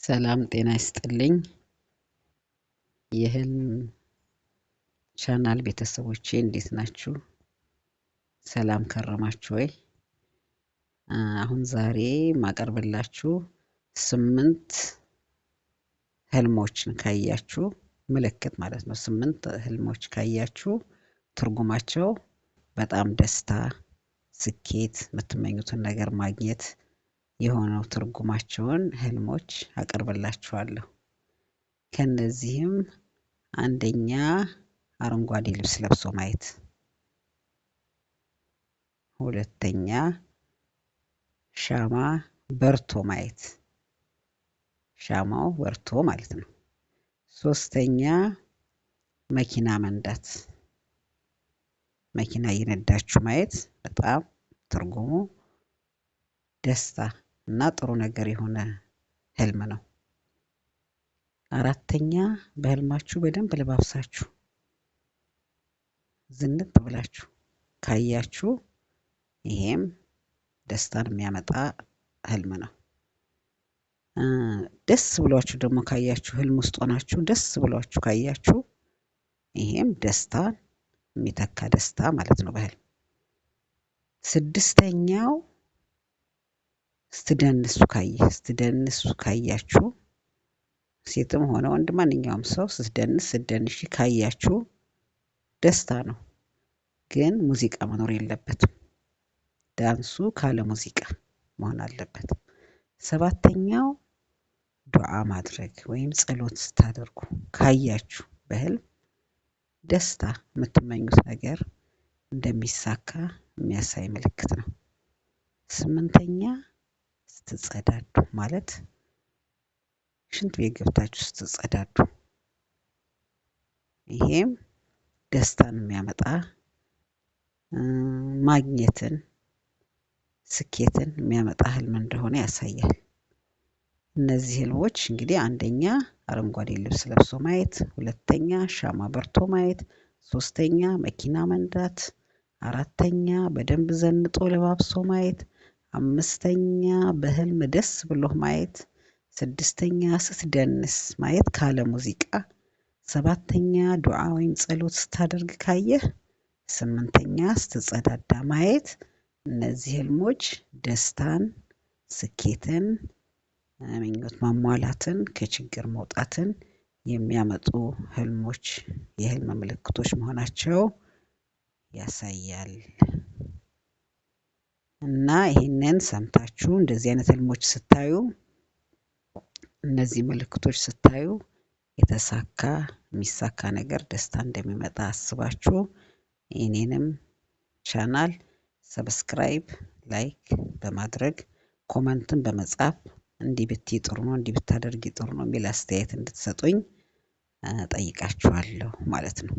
ሰላም ጤና ይስጥልኝ። የህልም ቻናል ቤተሰቦቼ እንዴት ናችሁ? ሰላም ከረማችሁ ወይ? አሁን ዛሬ ማቀርብላችሁ 8 ህልሞችን ካያችሁ ምልክት ማለት ነው። 8 ህልሞች ካያችሁ ትርጉማቸው በጣም ደስታ፣ ስኬት፣ የምትመኙትን ነገር ማግኘት የሆነው ትርጉማቸውን ህልሞች አቀርብላችኋለሁ። ከነዚህም አንደኛ አረንጓዴ ልብስ ለብሶ ማየት፣ ሁለተኛ ሻማ በርቶ ማየት፣ ሻማው በርቶ ማለት ነው። ሶስተኛ መኪና መንዳት፣ መኪና እየነዳችሁ ማየት በጣም ትርጉሙ ደስታ እና ጥሩ ነገር የሆነ ህልም ነው። አራተኛ በህልማችሁ በደንብ ለባብሳችሁ ዝንጥ ብላችሁ ካያችሁ ይሄም ደስታን የሚያመጣ ህልም ነው። ደስ ብሏችሁ ደግሞ ካያችሁ ህልም ውስጥ ሆናችሁ ደስ ብሏችሁ ካያችሁ ይሄም ደስታን የሚተካ ደስታ ማለት ነው በህልም። ስድስተኛው ስትደንሱ ካያችሁ ሴትም ሆነ ወንድ ማንኛውም ሰው ስትደንሽ ካያችሁ ደስታ ነው። ግን ሙዚቃ መኖር የለበትም። ዳንሱ ካለ ሙዚቃ መሆን አለበት። ሰባተኛው ዱዓ ማድረግ ወይም ጸሎት ስታደርጉ ካያችሁ በህልም ደስታ የምትመኙት ነገር እንደሚሳካ የሚያሳይ ምልክት ነው። ስምንተኛ ስትጸዳዱ ማለት ሽንት ቤት ገብታችሁ ስትጸዳዱ ይሄም ደስታን የሚያመጣ ማግኘትን ስኬትን የሚያመጣ ህልም እንደሆነ ያሳያል። እነዚህ ህልሞች እንግዲህ አንደኛ አረንጓዴ ልብስ ለብሶ ማየት፣ ሁለተኛ ሻማ በርቶ ማየት፣ ሶስተኛ መኪና መንዳት፣ አራተኛ በደንብ ዘንጦ ለባብሶ ማየት፣ አምስተኛ በህልም ደስ ብሎ ማየት፣ ስድስተኛ ስትደንስ ማየት ካለ ሙዚቃ፣ ሰባተኛ ዱዓ ወይም ጸሎት ስታደርግ ካየህ፣ ስምንተኛ ስትጸዳዳ ማየት። እነዚህ ህልሞች ደስታን፣ ስኬትን፣ ምኞት ማሟላትን፣ ከችግር መውጣትን የሚያመጡ ህልሞች የህልም ምልክቶች መሆናቸው ያሳያል። እና ይህንን ሰምታችሁ እንደዚህ አይነት ህልሞች ስታዩ እነዚህ ምልክቶች ስታዩ የተሳካ የሚሳካ ነገር ደስታ እንደሚመጣ አስባችሁ የኔንም channel subscribe፣ like በማድረግ comment ን በመጻፍ እንዲህ ብትይ ጥሩ ነው፣ እንዲህ ብታደርጊ ጥሩ ነው የሚል አስተያየት እንድትሰጡኝ ጠይቃችኋለሁ ማለት ነው።